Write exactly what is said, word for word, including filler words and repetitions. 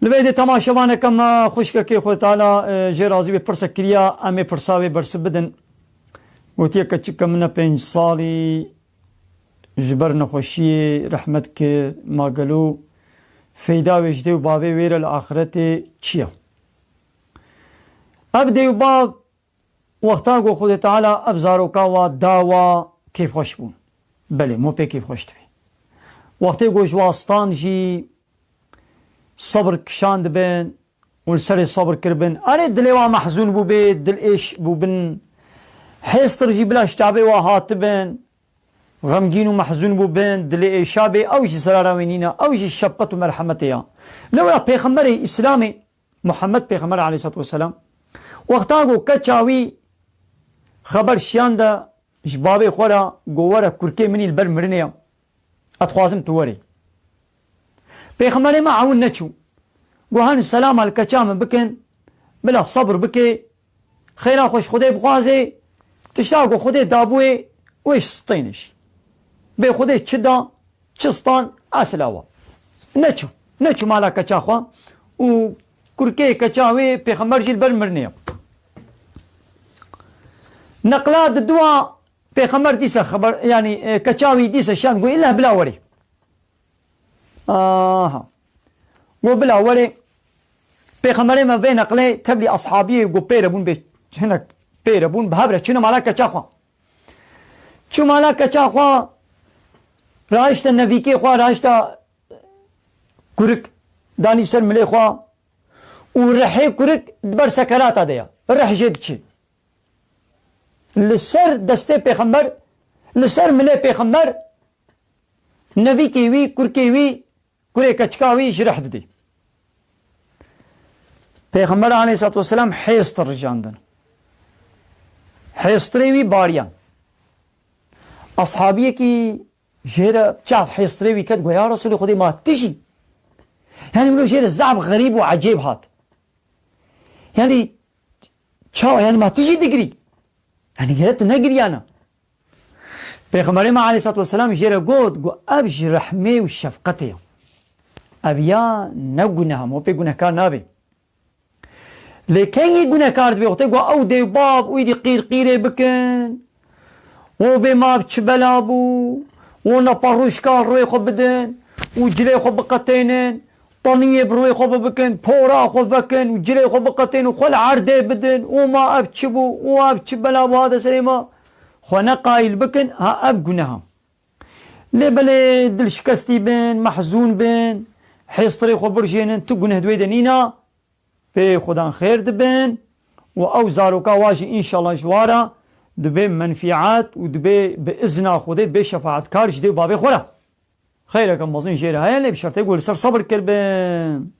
Li vê de temaşevaneke me xwişkekê Xwedê Teala, e, jê razî be, pirsek kiriya, em ê pirsa wê bersiv bidin. Gotiye keçika min e pênc salî ji ber nexweşiyê rehmet kir, ma gelo feyda wê ji dê û bavê wê re li axretê çi ye? Ev dê û bav wexta ku Xwedê Teala ev zaroka wa da wa kêfxweş bûn. Belê, mo pê kêfxweş dibê. Wextê ku ji wa stan jî sebir kişandibin û li serê sebir kiribin. Erê dilê wa mehzûn bûbê, dil êş bûbin. Hêstir jî bila ji çavê wa hatibin. Xemgîn û mehzûn bûbin, dilê êşabê, ew jî zerara wê nîne, ew jî şefqet û merhemetê ya. Lewra Pêxemberê Îslamê, Muhammed Pêxember aleyhissalatu vesselam, wexta ku keça wî xeber şiyan de ji bavê xwe re, got, "Were kurkê min î li ber mirinê ya. Ez dixwazim tu werê." Pêxemberê me ewin neçû. Got, "Hani selama li keça min bikin, bila sebir bike, xêra xwe ji Xwedê bixwaze, tişta ku Xwedê dabûyê, wê ji stêne jî. Bê Xwedê çi da, çi stan, esla wa." Neçû. Neçû mala keça xwe û kurkê keça wê Pêxember jî li ber mirinê ya. Neqla di dua Pêxember dîsa xeber, yanî, e, keça wî dîsa şan got, "Îlla bila werê." Aha. Got, "Bila werê." Pêxemberê me vê neqlê tevlî ashabiyê got, pêre bûn bê, hinek pêre bûn, bi hev re çûne mala keça xwe. Çû mala keça xwe, rahişte nevîkê xwe, rahişte kurik, danî ser milê xwe û rihê kurik di ber sekerata de ya. Rih jê diçe. Li ser destê Pêxember, li ser milê Pêxember, nevîkê wî, kurkê wî, kurê keçika wî ji rih didê. Pêxember aleyhissalatu vesselam hêstir rijandin. Hêstirê wî bariyan. Ashabiyekî jê re çav hêstirê wî ket, got, "Ya Resulê Xwedê, ma tu jî?" Yanî wilo jê re zaf xerîb û ecêb hat. Yanî çawa, yanî ma tu jî digirî? Yanî gere tu negiriyana? Pêxemberê me aleyhissalatu vesselam jê re got, got, "Ev ji rehmê û şefqetê ye. Ev ya ne guneh e, mo pê gunehkar nabe." Lê kengî gunehkar dibe? Wextê ku ew dê û bav û îdî qîrqîrê bikin, û bê ma ev çi bela bû, û neperûşka rûyê xwe bidin, û cilê xwe biqetênin, teniyê bi rûyê xwe bibikin, pora xwe vekin, û cilê xwe biqetên û xwe li erdê bidin, û ma ev çi bû, û ev çi bela bû hate serê ma, xwe ne qayîl bikin, ha ev guneh e. Lê belê dilşikestî bin, mehzûn bin, hêstirê xwe birjênin, tu guneh di wê de nîna, pê Xudan xêr dibin û ew zaroka wa jî înşallah ji wa re dibê menfîat û dibê bi izna Xwedê dibê şefaatkar ji dê û bavê xwe re. Xeyreke mezin jê re heye, lê bi şertê ku li ser sebir kiribin.